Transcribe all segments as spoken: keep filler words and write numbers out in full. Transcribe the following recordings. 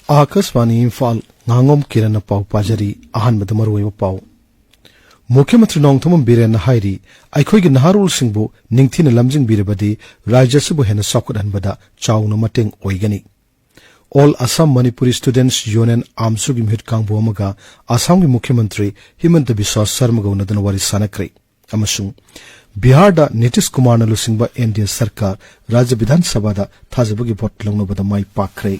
ꯑꯥꯀꯥꯁꯕꯥꯅꯤ ꯏꯝꯐꯥꯜ, ꯉꯥꯉꯣꯝ ꯀꯤꯔꯟꯅ ꯄꯥꯎ ꯄꯥꯖꯔꯤ꯫ ꯑꯍꯥꯟꯕꯗ ꯃꯔꯨꯑꯣꯏꯕ ꯄꯥꯎ꯫ ꯃꯨꯈ꯭ꯌ ꯃꯟꯇ꯭ꯔꯤ ꯅꯣꯡꯊꯣꯝꯕꯝ ꯕꯤꯔꯦꯟꯅ ꯍꯥꯏꯔꯤ, ꯑꯩꯈꯣꯏꯒꯤ ꯅꯍꯥꯔꯣꯜꯁꯤꯡꯕꯨ ꯅꯤꯡꯊꯤꯅ ꯂꯝꯖꯤꯡꯕꯤꯔꯕꯗꯤ ꯔꯥꯖ꯭ꯌ ꯑꯁꯤꯕꯨ ꯍꯦꯟꯅ ꯆꯥꯎꯈꯠꯍꯟꯕꯗ ꯆꯥꯎꯅ ꯃꯇꯦꯡ ꯑꯣꯏꯒꯅꯤ꯫ ꯑꯣꯜ ꯑꯁꯥꯝ ꯃꯅꯤꯄꯨꯔꯤ ꯁ꯭ꯇꯨꯗꯦꯟꯠꯁ ꯌꯨꯅꯤꯌꯟ, ꯑꯥꯝꯁꯨꯒꯤ ꯃꯤꯍꯨꯠ ꯀꯥꯡꯕꯨ ꯑꯃꯒ ꯑꯁꯥꯝꯒꯤ ꯃꯨꯈ꯭ꯌ ꯃꯟꯇ꯭ꯔꯤ ꯍꯤꯃꯟꯇ ꯕꯤꯁ꯭ꯋꯥꯁ ꯁꯔꯃꯒ ꯎꯅꯗꯨꯅ ꯋꯥꯔꯤ ꯁꯥꯟꯅꯈ꯭ꯔꯦ꯫ ꯑꯃꯁꯨꯡ ꯕꯤꯍꯥꯔꯗ ꯅꯤꯇꯤꯁ ꯀꯨꯃꯥꯔꯅ ꯂꯨꯆꯤꯡꯕ ꯑꯦꯟ ꯗꯤ ꯑꯦ ꯁꯔꯀꯥꯔ ꯔꯥꯖ꯭ꯌ ꯕꯤꯙꯥꯟ ꯁꯚꯥꯗ ꯊꯥꯖꯕꯒꯤ ꯚꯣꯠ ꯂꯧꯅꯕꯗ ꯃꯥꯏ ꯄꯥꯛꯈ꯭ꯔꯦ꯫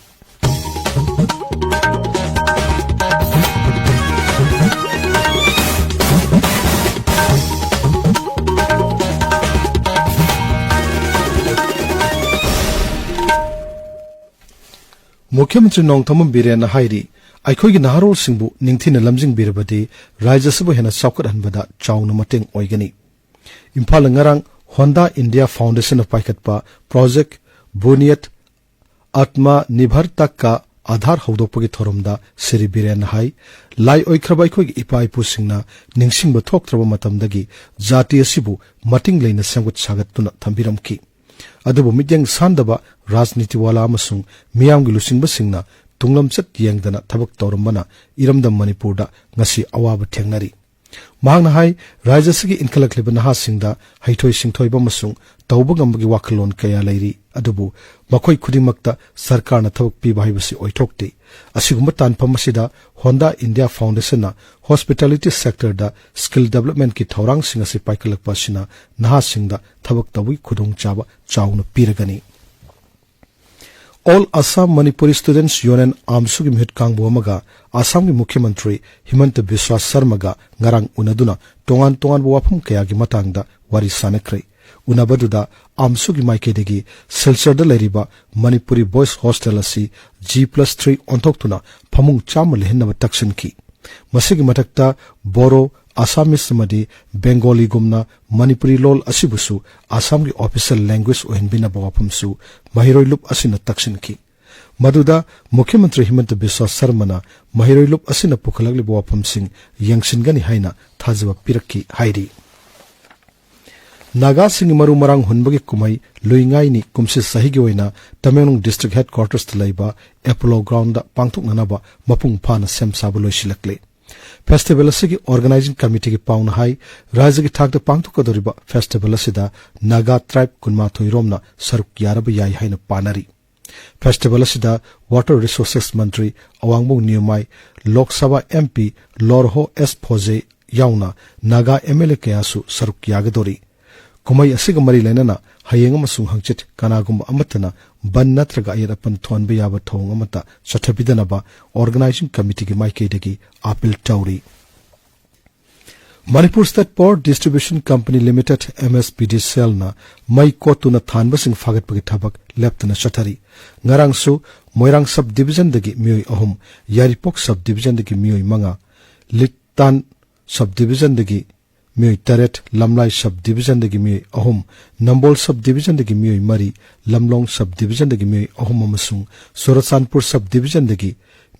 ꯃꯨꯈ꯭ꯌ ꯃꯟꯇ꯭ꯔꯤ ꯅꯣꯡꯊꯣꯝꯕꯝ ꯕꯤꯔꯦꯟꯅ ꯍꯥꯏꯔꯤ, ꯑꯩꯈꯣꯏꯒꯤ ꯅꯍꯥꯔꯣꯜꯁꯤꯡꯕꯨ ꯅꯤꯡꯊꯤꯅ ꯂꯝꯖꯤꯡꯕꯤꯔꯕꯗꯤ ꯔꯥꯖ꯭ꯌ ꯑꯁꯤꯕꯨ ꯍꯦꯟꯅ ꯆꯥꯎꯈꯠꯍꯟꯕꯗ ꯆꯥꯎꯅ ꯃꯇꯦꯡ ꯑꯣꯏꯒꯅꯤ꯫ ꯏꯝꯐꯥꯜꯗ ꯉꯔꯥꯡ ꯍꯣꯟꯗꯥ ꯏꯟꯗꯤꯌꯥ ꯐꯥꯎꯟꯗꯦꯁꯟꯅ ꯄꯥꯏꯈꯠꯄ ꯄ꯭ꯔꯣꯖꯦꯛ ꯕꯨꯅꯤꯌꯠ ꯑꯥꯠꯃꯥ ꯅꯤꯔꯚꯔꯇꯥ ꯀꯥ ꯑꯥꯙꯥꯔ ꯍꯧꯗꯣꯛꯄꯒꯤ ꯊꯧꯔꯝꯗ ꯁ꯭ꯔꯤ ꯕꯤꯔꯦꯟꯅ ꯍꯥꯏ, ꯂꯥꯏ ꯑꯣꯏꯈ꯭ꯔꯕ ꯑꯩꯈꯣꯏꯒꯤ ꯏꯄꯥ ꯏꯄꯨꯁꯤꯡꯅ ꯅꯤꯡꯁꯤꯡꯕ ꯊꯣꯛꯇ꯭ꯔꯕ ꯃꯇꯝꯗꯒꯤ ꯖꯥꯇꯤ ꯑꯁꯤꯕꯨ ꯃꯇꯤꯡ ꯂꯩꯅ ꯁꯦꯝꯒꯠ ꯁꯥꯒꯠꯇꯨꯅ ꯊꯝꯕꯤꯔꯝꯈꯤ꯫ ꯑꯗꯨꯕꯨ ꯃꯤꯠꯌꯦꯡ ꯁꯥꯟꯗꯕ ꯔꯥꯖꯅꯤꯇꯤꯋꯥꯂꯥ ꯑꯃꯁꯨꯡ ꯃꯤꯌꯥꯝꯒꯤ ꯂꯨꯆꯤꯡꯕꯁꯤꯡꯅ ꯇꯨꯡꯂꯝꯆꯠ ꯌꯦꯡꯗꯅ ꯊꯕꯛ ꯇꯧꯔꯝꯕꯅ ꯏꯔꯝꯗꯝ ꯃꯅꯤꯄꯨꯔꯗ ꯉꯁꯤ ꯑꯋꯥꯕ ꯊꯦꯡꯅꯔꯤ꯫ ꯃꯍꯥꯛꯅ ꯍꯥꯏ, ꯔꯥꯖ꯭ꯌ ꯑꯁꯤꯒꯤ ꯏꯟꯈꯠꯂꯛꯂꯤꯕ ꯅꯍꯥꯁꯤꯡꯗ ꯍꯩꯊꯣꯏ ꯁꯤꯡꯊꯣꯏꯕ ꯑꯃꯁꯨꯡ ꯇꯧꯕ ꯉꯝꯕꯒꯤ ꯋꯥꯈꯜꯂꯣꯟ ꯀꯌꯥ ꯂꯩꯔꯤ, ꯑꯗꯨꯕꯨ ꯃꯈꯣꯏ ꯈꯨꯗꯤꯡꯃꯛꯇ ꯁꯔꯀꯥꯔꯅ ꯊꯕꯛ ꯄꯤꯕ ꯍꯥꯏꯕꯁꯤ ꯑꯣꯏꯊꯣꯛꯇꯦ꯫ ꯑꯁꯤꯒꯨꯝꯕ ꯇꯥꯟꯐꯝ ꯑꯁꯤꯗ ꯍꯣꯟꯗꯥ ꯏꯟꯗꯤꯌꯥ ꯐꯥꯎꯟꯗꯦꯁꯟꯅ ꯍꯣꯁꯄꯤꯇꯥꯂꯤꯇꯤ ꯁꯦꯛꯇꯔꯗ ꯁ꯭ꯀꯤꯜ ꯗꯦꯕꯂꯞꯃꯦꯟꯠꯀꯤ ꯊꯧꯔꯥꯡꯁꯤꯡ ꯑꯁꯤ ꯄꯥꯏꯈꯠꯂꯛꯄ ꯑꯁꯤꯅ ꯅꯍꯥꯁꯤꯡꯗ ꯊꯕꯛ ꯇꯧꯕꯒꯤ ꯈꯨꯗꯣꯡꯆꯥꯕ ꯆꯥꯎꯅ ꯄꯤꯔꯒꯅꯤ꯫ ꯑꯣꯜ ꯑꯁꯥꯝ ꯃꯅꯤꯄꯨꯔꯤ ꯁ꯭ꯇꯨꯗꯦꯟꯠꯁ ꯌꯨꯅꯤꯌꯟ, ꯑꯥꯝꯁꯨꯒꯤ ꯃꯤꯍꯨꯠ ꯀꯥꯡꯕꯨ ꯑꯃꯒ ꯑꯁꯥꯝꯒꯤ ꯃꯨꯈ꯭ꯌ ꯃꯟꯇ꯭ꯔꯤ ꯍꯤꯃꯟꯇ ꯕꯤꯁ꯭ꯋꯥꯁ ꯁꯔꯃꯒ ꯉꯔꯥꯡ ꯎꯅꯗꯨꯅ ꯇꯣꯉꯥꯟ ꯇꯣꯉꯥꯟꯕ ꯋꯥꯐꯝ ꯀꯌꯥꯒꯤ ꯃꯇꯥꯡꯗ ꯋꯥꯔꯤ ꯁꯥꯅꯈ꯭ꯔꯦ꯫ ꯎꯅꯕꯗꯨꯗ ꯑꯥꯝꯁꯨꯒꯤ ꯃꯥꯏꯀꯩꯗꯒꯤ ꯁꯤꯜꯆꯔꯗ ꯂꯩꯔꯤꯕ ꯃꯅꯤꯄꯨꯔꯤ ꯕꯣꯏꯁ ꯍꯣꯁꯇꯦꯜ ꯑꯁꯤ ꯖꯤ ꯄ꯭ꯂꯁ ꯊ꯭ꯔꯤ ꯑꯣꯟꯊꯣꯛꯇꯨꯅ ꯐꯃꯨꯡ ꯆꯥꯝꯃ ꯂꯩꯍꯟꯅꯕ ꯇꯛꯁꯤꯟꯈꯤ꯫ ꯃꯁꯤꯒꯤ ꯃꯊꯛꯇ ꯕꯣꯔꯣ, ꯑꯁꯥꯃꯤꯁ ꯑꯃꯗꯤ ꯕꯦꯡꯒꯣꯂꯤꯒꯨꯝꯅ ꯃꯅꯤꯄꯨꯔꯤ ꯂꯣꯜ ꯑꯁꯤꯕꯨꯁꯨ ꯑꯁꯥꯝꯒꯤ ꯑꯣꯐꯤꯁꯤꯌꯦꯜ ꯂꯦꯡꯒ꯭ꯋꯦꯖ ꯑꯣꯏꯍꯟꯕꯤꯅꯕ ꯋꯥꯐꯝꯁꯨ ꯃꯍꯩꯔꯣꯏ ꯂꯨꯞ ꯑꯁꯤꯅ ꯇꯛꯁꯤꯟꯈꯤ꯫ ꯃꯗꯨꯗ ꯃꯨꯈ꯭ꯌ ꯃꯟꯇ꯭ꯔꯤ ꯍꯤꯃꯟꯇ ꯕꯤꯁ꯭ꯋꯥ ꯁꯔꯃꯅ ꯃꯍꯩꯔꯣꯏ ꯂꯨꯞ ꯑꯁꯤꯅ ꯄꯨꯈꯠꯂꯛꯂꯤꯕ ꯋꯥꯐꯝꯁꯤꯡ ꯌꯦꯡꯁꯤꯟꯒꯅꯤ ꯍꯥꯏꯅ ꯊꯥꯖꯕ ꯄꯤꯔꯛꯈꯤ ꯍꯥꯏꯔꯤ꯫ ꯅꯥꯒꯥꯁꯤꯡꯒꯤ ꯃꯔꯨ ꯃꯔꯥꯡ ꯍꯨꯟꯕꯒꯤ ꯀꯨꯝꯍꯩ ꯂꯨꯏꯉꯥꯏꯅꯤ ꯀꯨꯝꯁꯤ ꯆꯍꯤꯒꯤ ꯑꯣꯏꯅ ꯇꯃꯦꯡꯂꯣꯡ ꯗꯤꯁꯇ꯭ꯔꯤꯛ ꯍꯦꯗꯀ꯭ꯋꯥꯇꯔꯁꯇ ꯂꯩꯕ ꯑꯦꯄꯣꯂꯣ ꯒ꯭ꯔꯥꯎꯟꯗ ꯄꯥꯡꯊꯣꯛꯅꯅꯕ ꯃꯄꯨꯡ ꯐꯥꯅ ꯁꯦꯝ ꯁꯥꯕ ꯂꯣꯏꯁꯤꯜꯂꯛꯂꯦ꯫ ꯐꯦꯁꯇꯤꯚꯦꯜ ꯑꯁꯤꯒꯤ ꯑꯣꯔꯒꯅꯥꯏꯖꯤꯡ ꯀꯃꯤꯇꯤꯒꯤ ꯄꯥꯎꯅ ꯍꯥꯏ, ꯔꯥꯖ꯭ꯌꯒꯤ ꯊꯥꯛꯇ ꯄꯥꯡꯊꯣꯛꯀꯗꯧꯔꯤꯕ ꯐꯦꯁꯇꯤꯚꯦꯜ ꯑꯁꯤꯗ ꯅꯥꯒꯥ ꯇ꯭ꯔꯥꯏꯕ ꯀꯨꯟꯃꯥꯊꯣꯏ ꯔꯣꯝꯅ ꯁꯔꯨꯛ ꯌꯥꯔꯕ ꯌꯥꯏ ꯍꯥꯏꯅ ꯄꯥꯅꯔꯤ꯫ ꯐꯦꯁꯇꯤꯚꯦꯜ ꯑꯁꯤꯗ ꯋꯥꯇꯔ ꯔꯤꯁꯣꯔꯁꯦꯁ ꯃꯟꯇ꯭ꯔꯤ ꯑꯋꯥꯡꯕꯣꯡ ꯅꯤꯌꯨꯃꯥꯏ, ꯂꯣꯛ ꯁꯚꯥ ꯑꯦꯝ ꯄꯤ ꯂꯣꯔꯍꯣ ꯑꯦꯁ ꯐꯣꯖꯦ ꯌꯥꯎꯅ ꯅꯥꯒꯥ ꯑꯦꯝ ꯑꯦꯜ ꯑꯦ ꯀꯌꯥꯁꯨ ꯁꯔꯨꯛ ꯌꯥꯒꯗꯧꯔꯤ꯫ ꯀꯨꯝꯍꯩ ꯑꯁꯤꯒ ꯃꯔꯤ ꯂꯩꯅꯅ ꯍꯌꯦꯡ ꯑꯃꯁꯨꯡ ꯍꯪꯆꯤꯠ ꯀꯅꯥꯒꯨꯝꯕ ꯑꯃꯠꯇꯅ ꯕꯟ ꯅꯠꯇ꯭ꯔꯒ ꯑꯌꯦꯠ ꯑꯄꯟ ꯊꯣꯛꯍꯟꯕ ꯌꯥꯕ ꯊꯧꯑꯣꯡ ꯑꯃꯠꯇ ꯆꯠꯊꯕꯤꯗꯅꯕ ꯑꯣꯔꯒꯅꯥꯏꯖꯤꯡ ꯀꯃꯤꯇꯤꯒꯤ ꯃꯥꯏꯀꯩꯗꯒꯤ ꯑꯥꯄꯤꯜ ꯇꯧꯔꯤ꯫ Manipur state power distribution company limited, M S P D C ꯑꯦꯜꯅ ꯃꯩ ꯀꯣꯠꯇꯨꯅ ꯊꯥꯟꯕꯁꯤꯡ ꯐꯥꯒꯠꯄꯒꯤ ꯊꯕꯛ ꯂꯦꯞꯇꯅ ꯆꯠꯊꯔꯤ꯫ ꯉꯔꯥꯡꯁꯨ ꯃꯣꯏꯔꯥꯡ ꯁꯕ ꯗꯤꯕꯤꯖꯟꯗꯒꯤ ꯃꯤꯑꯣꯏ ꯑꯍꯨꯝ, ꯌꯥꯏꯔꯤꯄꯣꯛ ꯁꯕ ꯗꯤꯕꯤꯖꯟꯗꯒꯤ ꯃꯤꯑꯣꯏ ꯃꯉꯥ, ꯂꯤꯇꯥꯟ ꯁꯕ ꯗꯤꯕꯤꯖꯟꯗꯒꯤ ꯃꯤꯑꯣꯏ ꯇꯔꯦꯠ, ꯂꯝꯂꯥꯏ ꯁꯕ ꯗꯤꯕꯤꯖꯟꯗꯒꯤ ꯃꯤꯑꯣꯏ ꯑꯍꯨꯝ, ꯅꯝꯕꯣꯜ ꯁꯕ ꯗꯤꯕꯤꯖꯟꯗꯒꯤ ꯃꯤꯑꯣꯏ ꯃꯔꯤ, ꯂꯝꯂꯣꯡ ꯁꯕ ꯗꯤꯕꯤꯖꯟꯗꯒꯤ ꯃꯤꯑꯣꯏ ꯑꯍꯨꯝ ꯑꯃꯁꯨꯡ ꯆꯨꯔꯆꯥꯟꯄꯨꯔ ꯁꯕ ꯗꯤꯕꯤꯖꯟꯗꯒꯤ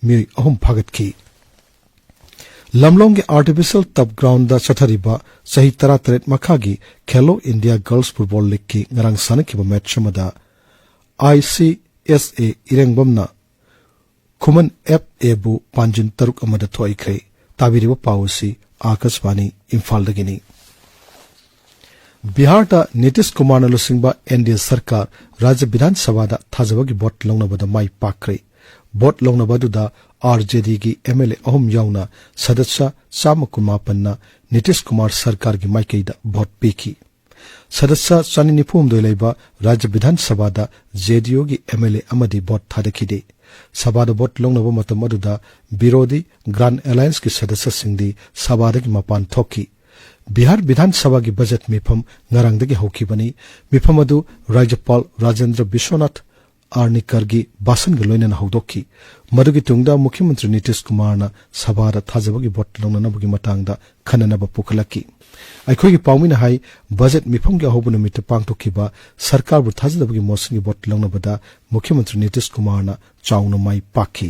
ꯃꯤꯑꯣꯏ ꯑꯍꯨꯝ ꯐꯥꯒꯠꯈꯤ꯫ ꯂꯝꯂꯣꯡꯒꯤ ꯑꯥꯔꯇꯤꯐꯤꯁꯤꯌꯦꯜ ꯇꯔꯐ ꯒ꯭ꯔꯥꯎꯟꯗ ꯆꯠꯊꯔꯤꯕ ꯆꯍꯤ ꯇꯔꯥꯇꯔꯦꯠ ꯃꯈꯥꯒꯤ ꯈꯦꯂꯣ ꯏꯟꯗꯤꯌꯥ ꯒꯔꯜꯁ ꯐꯨꯠꯕꯣꯜ ꯂꯤꯒꯀꯤ ꯉꯔꯥꯡ ꯁꯥꯟꯅꯈꯤꯕ ꯃꯦꯆ ꯑꯃꯗ I C S A ꯏꯔꯦꯡꯕꯝꯅ Khuman F ꯑꯦꯕꯨ ꯄꯥꯟꯖꯤꯟ ꯇꯔꯨꯛ ꯑꯃꯗ ꯊꯣꯏꯈ꯭ꯔꯦ꯫ ꯇꯥꯕꯤꯔꯤꯕ ꯄꯥꯎ ꯑꯁꯤ ꯑꯥꯀꯥꯁꯕꯥꯅꯤ ꯏꯝꯐꯥꯜꯗꯒꯤꯅꯤ꯫ ꯕꯤꯍꯥꯔꯗ ꯅꯤꯇꯤꯁ ꯀꯨꯃꯥꯔꯅ ꯂꯨꯆꯤꯡꯕ ꯑꯦꯟ ꯗꯤ ꯑꯦ ꯁꯔꯀꯥꯔ ꯔꯥꯖ꯭ꯌ ꯕꯤꯙꯥꯟ ꯁꯚꯥꯗ ꯊꯥꯖꯕꯒꯤ ꯚꯣꯠ ꯂꯧꯅꯕꯗ ꯃꯥꯏ ꯄꯥꯛꯈ꯭ꯔꯦ꯫ ꯚꯣꯠ ꯂꯧꯅꯕ ꯑꯗꯨꯗ ꯑꯥꯔ ꯖꯦ ꯗꯤꯒꯤ ꯑꯦꯝ ꯑꯦꯜ ꯑꯦ ꯑꯍꯨꯝ ꯌꯥꯎꯅ ꯁꯗꯁ꯭ꯌ ꯆꯥꯝꯃ ꯀꯨꯟꯃꯥꯄꯟꯅ ꯅꯤꯇꯤꯁ ꯀꯨꯃꯥꯔ ꯁꯔꯀꯥꯔꯒꯤ ꯃꯥꯏꯀꯩꯗ ꯚꯣꯠ ꯄꯤꯈꯤ꯫ ꯁꯗꯁ꯭ꯌ ꯆꯅꯤ ꯅꯤꯐꯨ ꯍꯨꯝꯗꯣꯏ ꯂꯩꯕ ꯔꯥꯖ꯭ꯌ ꯕꯤꯙꯥꯟ ꯁꯚꯥꯗ ꯖꯦ ꯗꯤ ꯌꯨꯒꯤ ꯑꯦꯝ ꯑꯦꯜ ꯑꯦ ꯑꯃꯗꯤ ꯚꯣꯠ ꯊꯥꯗꯈꯤꯗꯦ꯫ ꯁꯚꯥꯗ ꯚꯣꯠ ꯂꯧꯅꯕ ꯃꯇꯝ ꯑꯗꯨꯗ ꯕꯤꯔꯣꯙꯤ ꯒ꯭ꯔꯥꯟ ꯑꯦꯂꯥꯌꯟꯁꯀꯤ ꯁꯗꯁ꯭ꯌꯁꯤꯡꯗꯤ ꯁꯚꯥꯗꯒꯤ ꯃꯄꯥꯟ ꯊꯣꯛꯈꯤ꯫ ꯕꯤꯍꯥꯔ ꯕꯤꯙꯥꯟ ꯁꯚꯥꯒꯤ ꯕꯖꯦꯠ ꯃꯤꯐꯝ ꯉꯔꯥꯡꯗꯒꯤ ꯍꯧꯈꯤꯕꯅꯤ꯫ ꯃꯤꯐꯝ ꯑꯗꯨ ꯔꯥꯖ꯭ꯌꯄꯥꯜ ꯔꯥꯖꯦꯟꯗ꯭ꯔ ꯕꯤꯁ꯭ꯋꯅꯥꯊ ꯑꯥꯔꯅꯤꯀꯔꯒꯤ ꯚꯥꯁꯟꯒ ꯂꯣꯏꯅꯅ ꯍꯧꯗꯣꯛꯈꯤ꯫ ꯃꯗꯨꯒꯤ ꯇꯨꯡꯗ ꯃꯨꯈ꯭ꯌ ꯃꯟꯇ꯭ꯔꯤ ꯅꯤꯇꯤꯁ ꯀꯨꯃꯥꯔꯅ ꯁꯚꯥꯗ ꯊꯥꯖꯕꯒꯤ ꯚꯣꯠ ꯂꯧꯅꯅꯕꯒꯤ ꯃꯇꯥꯡꯗ ꯈꯟꯅꯅꯕ ꯄꯨꯈꯠꯂꯛꯈꯤ꯫ ꯑꯩꯈꯣꯏꯒꯤ ꯄꯥꯎꯃꯤꯅ ꯍꯥꯏ, ꯕꯖꯦꯠ ꯃꯤꯐꯝꯒꯤ ꯑꯍꯧꯕ ꯅꯨꯃꯤꯠꯇ ꯄꯥꯡꯊꯣꯛꯈꯤꯕ ꯁꯔꯀꯥꯔꯕꯨ ꯊꯥꯖꯗꯕꯒꯤ ꯃꯣꯁꯟꯒꯤ ꯚꯣꯠ ꯂꯧꯅꯕꯗ ꯃꯨꯈ꯭ꯌ ꯃꯟꯇ꯭ꯔꯤ ꯅꯤꯇꯤꯁ ꯀꯨꯃꯥꯔꯅ ꯆꯥꯎꯅ ꯃꯥꯏ ꯄꯥꯛꯈꯤ꯫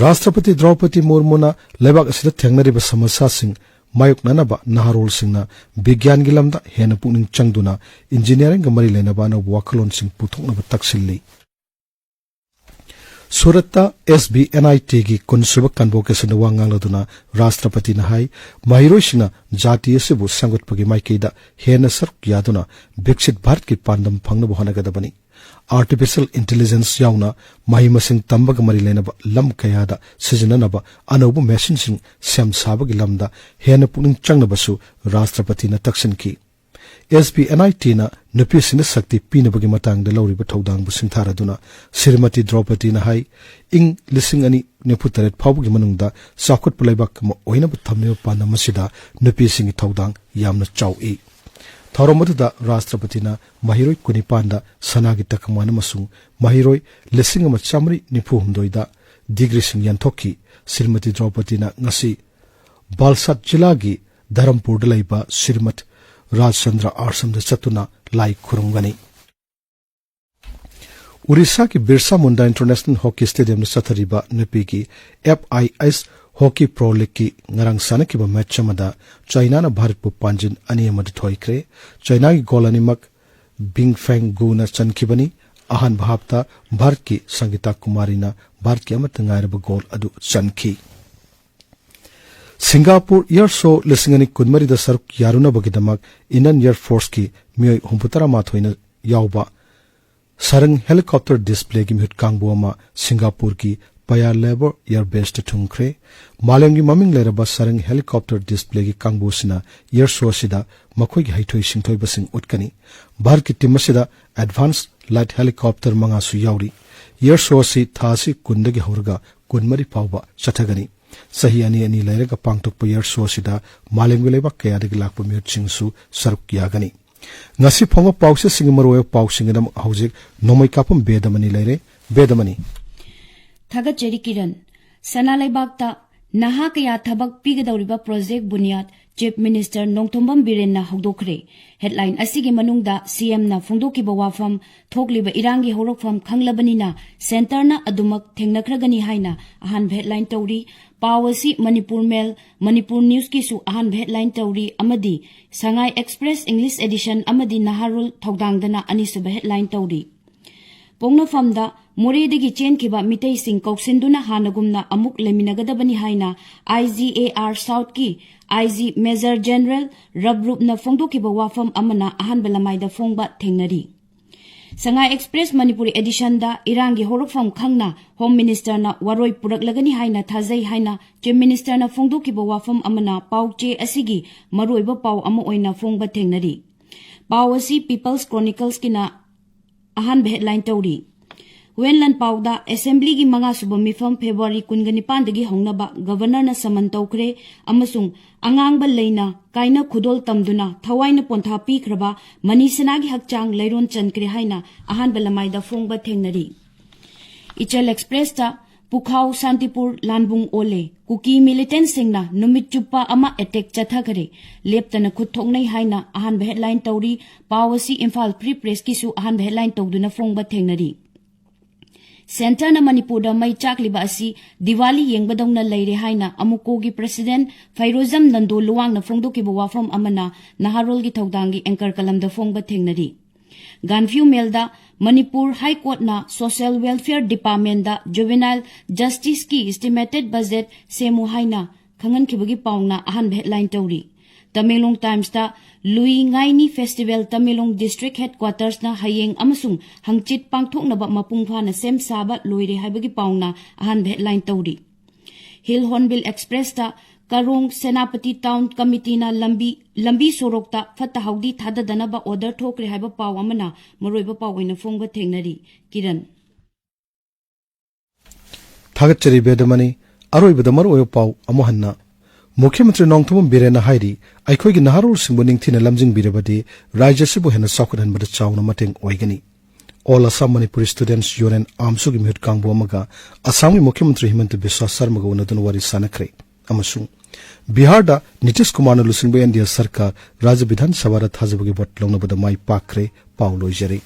ꯔꯥꯁꯇ꯭ꯔꯄꯇꯤ ꯗ꯭ꯔꯧꯄꯗꯤ ꯃꯨꯔꯃꯨꯅ ꯂꯩꯕꯥꯛ ꯑꯁꯤꯗ ꯊꯦꯡꯅꯔꯤꯕ ꯁꯃꯁ꯭ꯌꯥꯁꯤꯡ ꯃꯥꯌꯣꯛꯅꯅꯕ ꯅꯍꯥꯔꯣꯜꯁꯤꯡꯅ ꯕꯤꯒ꯭ꯌꯥꯟꯒꯤ ꯂꯝꯗ ꯍꯦꯟꯅ ꯄꯨꯛꯅꯤꯡ ꯆꯪꯗꯨꯅ ꯏꯟꯖꯤꯅꯤꯌꯥꯔꯤꯡꯒ ꯃꯔꯤ ꯂꯩꯅꯕ ꯑꯅꯧꯕ ꯋꯥꯈꯜꯂꯣꯟꯁꯤꯡ ꯄꯨꯊꯣꯛꯅꯕ ꯇꯛꯁꯤꯜꯂꯤ꯫ ꯁꯨꯔꯠꯇ ꯑꯦꯁ ꯕꯤ ꯑꯦꯟ ꯑꯥꯏ ꯇꯤꯒꯤ ꯀꯨꯟꯁꯨꯕ convocationꯗ ꯋꯥ ꯉꯥꯡꯂꯗꯨꯅ ꯔꯥꯁꯇ꯭ꯔꯄꯇꯤꯅ ꯍꯥꯏ, ꯃꯍꯩꯔꯣꯏꯁꯤꯡꯅ ꯖꯥꯇꯤ ꯑꯁꯤꯕꯨ ꯁꯦꯝꯒꯠꯄꯒꯤ ꯃꯥꯏꯀꯩꯗ ꯍꯦꯟꯅ ꯁꯔꯨꯛ ꯌꯥꯗꯨꯅ ꯕꯤꯛꯁꯤꯠ ꯚꯥꯔꯠꯀꯤ ꯄꯥꯟꯗꯝ ꯐꯪꯅꯕ ꯍꯣꯠꯅꯒꯗꯕꯅꯤ꯫ Artificial intelligence ꯌꯥꯎꯅ ꯃꯍꯩ ꯃꯁꯤꯡ ꯇꯝꯕꯒ ꯃꯔꯤ ꯂꯩꯅꯕ ꯂꯝ ꯀꯌꯥꯗ ꯁꯤꯖꯤꯟꯅꯅꯕ ꯑꯅꯧꯕ machineꯁꯤꯡ ꯁꯦꯝ ꯁꯥꯕꯒꯤ ꯂꯝꯗ ꯍꯦꯟꯅ ꯄꯨꯛꯅꯤꯡ ꯆꯪꯅꯕꯁꯨ ꯔꯥꯁꯇ꯭ꯔꯄꯇꯤꯅ ꯇꯛꯁꯤꯟꯈꯤ꯫ ꯑꯦꯁ ꯕꯤ ꯑꯦꯟ ꯑꯥꯏ ꯇꯤꯅ ꯅꯨꯄꯤꯁꯤꯡꯗ ꯁꯛꯇꯤ ꯄꯤꯅꯕꯒꯤ ꯃꯇꯥꯡꯗ ꯂꯧꯔꯤꯕ ꯊꯧꯗꯥꯡꯕꯨ ꯁꯤꯡꯊꯥꯔꯗꯨꯅ ꯁ꯭ꯔꯤꯃꯇꯤ ꯗ꯭ꯔꯧꯄꯗꯤꯅ ꯍꯥꯏ, ꯏꯪ ꯂꯤꯁꯤꯡ ꯑꯅꯤ ꯅꯤꯐꯨ ꯇꯔꯦꯠ ꯐꯥꯎꯕꯒꯤ ꯃꯅꯨꯡꯗ ꯆꯥꯎꯈꯠꯄ ꯂꯩꯕꯥꯛ ꯑꯃ ꯑꯣꯏꯅꯕ ꯊꯝꯂꯤꯕ ꯄꯥꯟꯗꯝ ꯑꯁꯤꯗ ꯅꯨꯄꯤꯁꯤꯡꯒꯤ ꯊꯧꯗꯥꯡ ꯌꯥꯝꯅ ꯆꯥꯎꯏ꯫ ꯊꯧꯔꯝ ꯑꯗꯨꯗ ꯔꯥꯁꯇ꯭ꯔꯄꯇꯤꯅ ꯃꯍꯩꯔꯣꯏ ꯀꯨꯟꯅꯤꯄꯥꯟꯗ ꯁꯅꯥꯒꯤ ꯇꯀꯃꯥꯟ ꯑꯃꯁꯨꯡ ꯃꯍꯩꯔꯣꯏ ꯂꯤꯁꯤꯡ ꯑꯃ ꯆꯥꯃꯔꯤ ꯅꯤꯐꯨ ꯍꯨꯝꯗꯣꯏꯗ ꯗꯤꯒ꯭ꯔꯤꯁꯤꯡ ꯌꯦꯟꯊꯣꯛꯈꯤ꯫ ꯁ꯭ꯔꯤꯃꯇꯤ ꯗ꯭ꯔꯧꯄꯗꯤꯅ ꯉꯁꯤ ꯕꯥꯜꯁꯥꯠ ꯖꯤꯂꯥꯒꯤ ꯙꯔꯝꯄꯨꯔꯗ ꯂꯩꯕ ꯁ꯭ꯔꯤꯃꯠ ꯔꯥꯖꯆꯟꯗ꯭ꯔ ꯑꯥꯁ꯭ꯔꯝꯗ ꯆꯠꯇꯨꯅ ꯂꯥꯏ ꯈꯨꯔꯨꯝꯒꯅꯤ꯫ ꯎꯔꯤꯁꯥꯒꯤ ꯕꯤꯔꯁꯥ ꯃꯨꯟꯗꯥ International Hockey Stadiumꯗ ꯆꯠꯊꯔꯤꯕ ꯅꯨꯄꯤꯒꯤ F I S Hockey Pro Leagueꯀꯤ ꯉꯔꯥꯡ ꯁꯥꯟꯅꯈꯤꯕ match ꯑꯃꯗ ꯆꯥꯏꯅꯥꯅ ꯚꯥꯔꯠꯄꯨ ꯄꯥꯟꯖꯤꯟ ꯑꯅꯤ ꯑꯃꯗ ꯊꯣꯏꯈ꯭ꯔꯦ꯫ ꯆꯥꯏꯅꯥꯒꯤ goal ꯑꯅꯤꯃꯛ ꯕꯤꯡ ꯐꯦꯡ ꯒꯨꯅ ꯆꯟꯈꯤꯕꯅꯤ꯫ ꯑꯍꯥꯟꯕ halfꯇ ꯚꯥꯔꯠꯀꯤ ꯁꯪꯒꯤꯇꯥ ꯀꯨꯃꯥꯔꯤꯅ ꯚꯥꯔꯠꯀꯤ ꯑꯃꯠꯇ ꯉꯥꯏꯔꯕ goal ꯑꯗꯨ ꯆꯟꯈꯤ꯫ ꯁꯤꯡꯒꯥꯄꯨꯔ Air Show ꯂꯤꯁꯤꯡ ꯑꯅꯤ ꯀꯨꯟꯃꯔꯤꯗ ꯁꯔꯨꯛ ꯌꯥꯔꯨꯅꯕꯒꯤꯗꯃꯛ Indian Air Forceꯀꯤ ꯃꯤꯑꯣꯏ ꯍꯨꯝꯐꯨꯇꯔꯥ ꯃꯥꯊꯣꯏꯅ ꯌꯥꯎꯕ ꯁꯔꯪ helicopter displayꯒꯤ ꯃꯤꯍꯨꯠ ꯀꯥꯡꯕꯨ ꯑꯃ ꯁꯤꯡꯒꯥꯄꯨꯔꯒꯤ Paya Lebar Air Baseꯇ ꯊꯨꯡꯈ꯭ꯔꯦ꯫ ꯃꯥꯂꯦꯝꯒꯤ ꯃꯃꯤꯡ ꯂꯩꯔꯕ ꯁꯔꯪ helicopter displayꯒꯤ ꯀꯥꯡꯕꯨ ꯑꯁꯤꯅ Air Show ꯑꯁꯤꯗ ꯃꯈꯣꯏꯒꯤ ꯍꯩꯊꯣꯏ ꯁꯤꯡꯊꯣꯏꯕꯁꯤꯡ ꯎꯠꯀꯅꯤ꯫ ꯚꯥꯔꯠꯀꯤ team ꯑꯁꯤꯗ advanced light helicopter ꯃꯉꯥꯁꯨ ꯌꯥꯎꯔꯤ꯫ Air Show ꯑꯁꯤ ꯊꯥ ꯑꯁꯤ ꯀꯨꯟꯗꯒꯤ ꯍꯧꯔꯒ ꯀꯨꯟꯃꯔꯤ ꯐꯥꯎꯕ ꯆꯠꯊꯒꯅꯤ꯫ ꯆꯍꯤ ꯑꯅꯤ ꯑꯅꯤ ꯂꯩꯔꯒ ꯄꯥꯡꯊꯣꯛꯄ Air Show ꯑꯁꯤꯗ ꯃꯥꯂꯦꯝꯒꯤ ꯂꯩꯕꯥꯛ ꯀꯌꯥꯗꯒꯤ ꯂꯥꯛꯄ ꯃꯤꯍꯨꯠꯁꯤꯡꯁꯨ ꯁꯔꯨꯛ ꯌꯥꯒꯅꯤ꯫ ꯉꯁꯤ ꯐꯣꯡꯕ ꯄꯥꯎꯆꯦꯁꯤꯡꯒꯤ ꯃꯔꯨꯑꯣꯏꯕ ꯄꯥꯎꯁꯤꯡꯒꯤꯗꯃꯛ ꯍꯧꯖꯤꯛ ꯅꯣꯡꯃꯩ ꯀꯥꯞꯐꯝ ꯕꯦꯗꯃꯅꯤ ꯂꯩꯔꯦ꯫ ꯕꯦꯗꯃꯅꯤ꯫ ꯊꯥꯒꯠꯆꯔꯤ ꯀꯤꯔꯟ꯫ ꯁꯅꯥ ꯂꯩꯕꯥꯛꯇ ꯅꯍꯥ ꯀꯌꯥ ꯊꯕꯛ ꯄꯤꯒꯗꯧꯔꯤꯕ project ꯕꯨꯅꯤꯌꯥꯗ Chief Minister Nongthombam ꯕꯤꯔꯦꯟꯅ ꯍꯧꯗꯣꯛꯈ꯭ꯔꯦ꯫ Headline ꯑꯁꯤꯒꯤ ꯃꯅꯨꯡꯗ C M ꯅ ꯐꯣꯡꯗꯣꯛꯈꯤꯕ ꯋꯥꯐꯝ, ꯊꯣꯛꯂꯤꯕ ꯏꯔꯥꯡꯒꯤ ꯍꯧꯔꯛꯐꯝ ꯈꯪꯂꯕꯅꯤꯅ centre ꯅ ꯑꯗꯨꯃꯛ ꯊꯦꯡꯅꯈ꯭ꯔꯒꯅꯤ ꯍꯥꯏꯅ ꯑꯍꯥꯟꯕ headline ꯇꯧꯔꯤ꯫ ꯄꯥꯎ ꯑꯁꯤ ꯃꯅꯤꯄꯨꯔ ꯃꯦꯜ, ꯃꯅꯤꯄꯨꯔ ꯅ꯭ꯌꯨꯁꯀꯤꯁꯨ ꯑꯍꯥꯟꯕ headline ꯇꯧꯔꯤ ꯑꯃꯗꯤ ꯁꯉꯥꯏ Express English Edition ꯑꯃꯗꯤ ꯅꯍꯥꯔꯣꯜ ꯊꯧꯗꯥꯡꯗꯅ ꯑꯅꯤꯁꯨꯕ headline ꯇꯧꯔꯤ꯫ ꯄꯣꯛꯅꯐꯝꯗ ꯃꯣꯔꯦꯗꯒꯤ ꯆꯦꯟꯈꯤꯕ ꯃꯤꯇꯩꯁꯤꯡ ꯀꯧꯁꯤꯟꯗꯨꯅ ꯍꯥꯟꯅꯒꯨꯝꯅ ꯑꯃꯨꯛ ꯂꯩꯃꯤꯟꯅꯒꯗꯕꯅꯤ ꯍꯥꯏꯅ I G A R South ꯀꯤ I G Major General ꯔꯕ ꯔꯨꯞꯅ ꯐꯣꯡꯗꯣꯛꯈꯤꯕ ꯋꯥꯐꯝ ꯑꯃꯅ ꯑꯍꯥꯟꯕ ꯂꯃꯥꯏꯗ ꯐꯣꯡꯕ ꯊꯦꯡꯅꯔꯤ꯫ ꯁꯉꯥꯏ Express ꯃꯅꯤꯄꯨꯔꯤ edition ꯗ ꯏꯔꯥꯡꯒꯤ ꯍꯧꯔꯛꯐꯝ ꯈꯪꯅ Home Minister ꯅ ꯋꯥꯔꯣꯏ ꯄꯨꯔꯛꯂꯒꯅꯤ ꯍꯥꯏꯅ ꯊꯥꯖꯩ ꯍꯥꯏꯅ Chief Minister ꯅ ꯐꯣꯡꯗꯣꯛꯈꯤꯕ ꯋꯥꯐꯝ ꯑꯃꯅ ꯄꯥꯎ ꯆꯦ ꯑꯁꯤꯒꯤ ꯃꯔꯨꯑꯣꯏꯕ ꯄꯥꯎ ꯑꯃ ꯑꯣꯏꯅ ꯐꯣꯡꯕ ꯊꯦꯡꯅꯔꯤ꯫ ꯄꯥꯎ ꯑꯁꯤ People's Chronicles ꯀꯤꯅ ꯑꯍꯥꯟꯕ headline ꯇꯧꯔꯤ꯫ ꯋꯦꯟꯂꯟ ꯄꯥꯎꯗ Assembly ꯒꯤ ꯃꯉꯥ ꯁꯨꯕ ꯃꯤꯐꯝ February ꯀꯨꯟꯒ ꯅꯤꯄꯥꯟꯗꯒꯤ ꯍꯧꯅꯕ Governor ꯅ summon ꯇꯧꯈ꯭ꯔꯦ ꯑꯃꯁꯨꯡ ꯑꯉꯥꯡꯕ ꯂꯩꯅ ꯀꯥꯏꯅ ꯈꯨꯗꯣꯜ ꯇꯝꯗꯨꯅ ꯊꯋꯥꯏꯅ ꯄꯣꯟꯊꯥ ꯄꯤꯈ꯭ꯔꯕ ꯃꯅꯤ ꯁꯅꯥꯒꯤ ꯍꯛꯆꯥꯡ ꯂꯩꯔꯣꯟ ꯆꯟꯈ꯭ꯔꯦ ꯍꯥꯏꯅ ꯑꯍꯥꯟꯕ ꯂꯃꯥꯏꯗ ꯐꯣꯡꯕ ꯊꯦꯡꯅꯔꯤ꯫ ꯏꯆꯜ Express ꯇ ꯄꯨꯈꯥꯎ ꯁꯥꯟꯇꯤꯄꯨꯔ ꯂꯥꯟꯕꯨꯡ ꯑꯣꯜꯂꯦ, ꯀꯨꯀꯤ militant ꯁꯤꯡꯅ ꯅꯨꯃꯤꯠ ꯆꯨꯞꯄ ꯑꯃ attack ꯆꯠꯊꯈꯔꯦ, ꯂꯦꯞꯇꯅ ꯈꯨꯠ ꯊꯣꯛꯅꯩ ꯍꯥꯏꯅ ꯑꯍꯥꯟꯕ headline ꯇꯧꯔꯤ꯫ ꯄꯥꯎ ꯑꯁꯤ ꯏꯝꯐꯥꯜ Free Press ꯀꯤꯁꯨ ꯑꯍꯥꯟꯕ headline ꯇꯧꯗꯨꯅ ꯐꯣꯡꯕ ꯊꯦꯡꯅꯔꯤ꯫ Centre ꯅ ꯃꯅꯤꯄꯨꯔꯗ ꯃꯩ ꯆꯥꯛꯂꯤꯕ ꯑꯁꯤ ꯗꯤꯋꯥꯂꯤ ꯌꯦꯡꯕꯗꯧꯅ ꯂꯩꯔꯦ ꯍꯥꯏꯅ ꯑꯃꯨꯀꯣꯒꯤ President ꯐꯩꯔꯣꯖꯝ ꯅꯟꯗꯣ ꯂꯨꯋꯥꯡꯅ ꯐꯣꯡꯗꯣꯛꯈꯤꯕ ꯋꯥꯐꯝ ꯑꯃꯅ ꯅꯍꯥꯔꯣꯜꯒꯤ ꯊꯧꯗꯥꯡꯒꯤ anchor ꯀꯂꯝꯗ ꯐꯣꯡꯕ ꯊꯦꯡꯅꯔꯤ꯫ ꯒꯥꯟꯐ꯭ꯌꯨ ꯃꯦꯜꯗ ꯃꯅꯤꯄꯨꯔ High Court ꯅ Social Welfare Department ꯗ Juvenile Justice ꯀꯤ estimated budget ꯁꯦꯝꯃꯨ ꯍꯥꯏꯅ ꯈꯪꯍꯟꯈꯤꯕꯒꯤ ꯄꯥꯎꯅ ꯑꯍꯥꯟꯕ headline ꯇꯧꯔꯤ꯫ ꯇꯃꯦꯡꯂꯣꯡ Times ꯇ ꯂꯨꯏ ꯉꯥꯏꯅꯤ Festival ꯇꯃꯦꯡꯂꯣꯡ District Headquarters ꯅ ꯍꯌꯦꯡ ꯑꯃꯁꯨꯡ ꯍꯪꯆꯤꯠ ꯄꯥꯡꯊꯣꯛꯅꯕ ꯃꯄꯨꯡ ꯐꯥꯅ ꯁꯦꯝ ꯁꯥꯕ ꯂꯣꯏꯔꯦ ꯍꯥꯏꯕꯒꯤ ꯄꯥꯎꯅ ꯑꯍꯥꯟꯕ headline ꯇꯧꯔꯤ꯫ Hill Hornbill Express ꯇ ꯀꯔꯣꯡ ꯁꯦꯅꯥꯄꯇꯤ Town Committee ꯅ ꯂꯝꯕꯤ, ꯂꯝꯕꯤ ꯁꯣꯔꯣꯛꯇ ꯐꯠꯇ ꯍꯥꯎꯗꯤ ꯊꯥꯗꯗꯅꯕ order ꯊꯣꯛꯈ꯭ꯔꯦ ꯍꯥꯏꯕ ꯄꯥꯎ ꯑꯃꯅ ꯃꯔꯨꯑꯣꯏꯕ ꯄꯥꯎ ꯑꯣꯏꯅ ꯐꯣꯡꯕ ꯊꯦꯡꯅꯔꯤ꯫ ꯀꯤꯔꯟ꯫ ꯊꯥꯒꯠꯆꯔꯤ ꯕꯦꯗꯃꯅꯤ꯫ ꯑꯔꯣꯏꯕꯗ ꯃꯔꯨꯑꯣꯏꯕ ꯄꯥꯎ ꯑꯃꯨꯛ ꯍꯟꯅ꯫ ꯃꯨꯈ꯭ꯌ ꯃꯟꯇ꯭ꯔꯤ ꯅꯣꯡꯊꯣꯝꯕꯝ ꯕꯤꯔꯦꯟꯅ ꯍꯥꯏꯔꯤ, ꯑꯩꯈꯣꯏꯒꯤ ꯅꯍꯥꯔꯣꯜꯁꯤꯡꯕꯨ ꯅꯤꯡꯊꯤꯅ ꯂꯝꯖꯤꯡꯕꯤꯔꯕꯗꯤ ꯔꯥꯖ꯭ꯌ ꯑꯁꯤꯕꯨ ꯍꯦꯟꯅ ꯆꯥꯎꯈꯠꯍꯟꯕꯗ ꯆꯥꯎꯅ ꯃꯇꯦꯡ ꯑꯣꯏꯒꯅꯤ꯫ All Assam Manipuri Students Union, ꯑꯥꯝꯁꯨꯒꯤ ꯃꯤꯍꯨꯠ ꯀꯥꯡꯕꯨ ꯑꯃꯒ ꯑꯁꯥꯝꯒꯤ ꯃꯨꯈ꯭ꯌ ꯃꯟꯇ꯭ꯔꯤ ꯍꯤꯃꯟꯇ ꯕꯤꯁ꯭ꯋꯥ ꯁꯔꯃꯒ ꯎꯅꯗꯨꯅ ꯋꯥꯔꯤ ꯁꯥꯟꯅꯈ꯭ꯔꯦ꯫ ꯑꯃꯁꯨꯡ ꯕꯤꯍꯥꯔꯗ ꯅꯤꯇꯤꯁ ꯀꯨꯃꯥꯔꯅ ꯂꯨꯆꯤꯡꯕ ꯑꯦꯟ ꯗꯤ ꯑꯦ ꯁꯔꯀꯥꯔ ꯔꯥꯖ꯭ꯌ ꯕꯤꯙꯥꯟ ꯁꯚꯥꯗ ꯊꯥꯖꯕꯒꯤ ꯚꯣꯠ ꯂꯧꯅꯕꯗ ꯃꯥꯏ ꯄꯥꯛꯈ꯭ꯔꯦ꯫ ꯄꯥꯎ ꯂꯣꯏꯖꯔꯦ꯫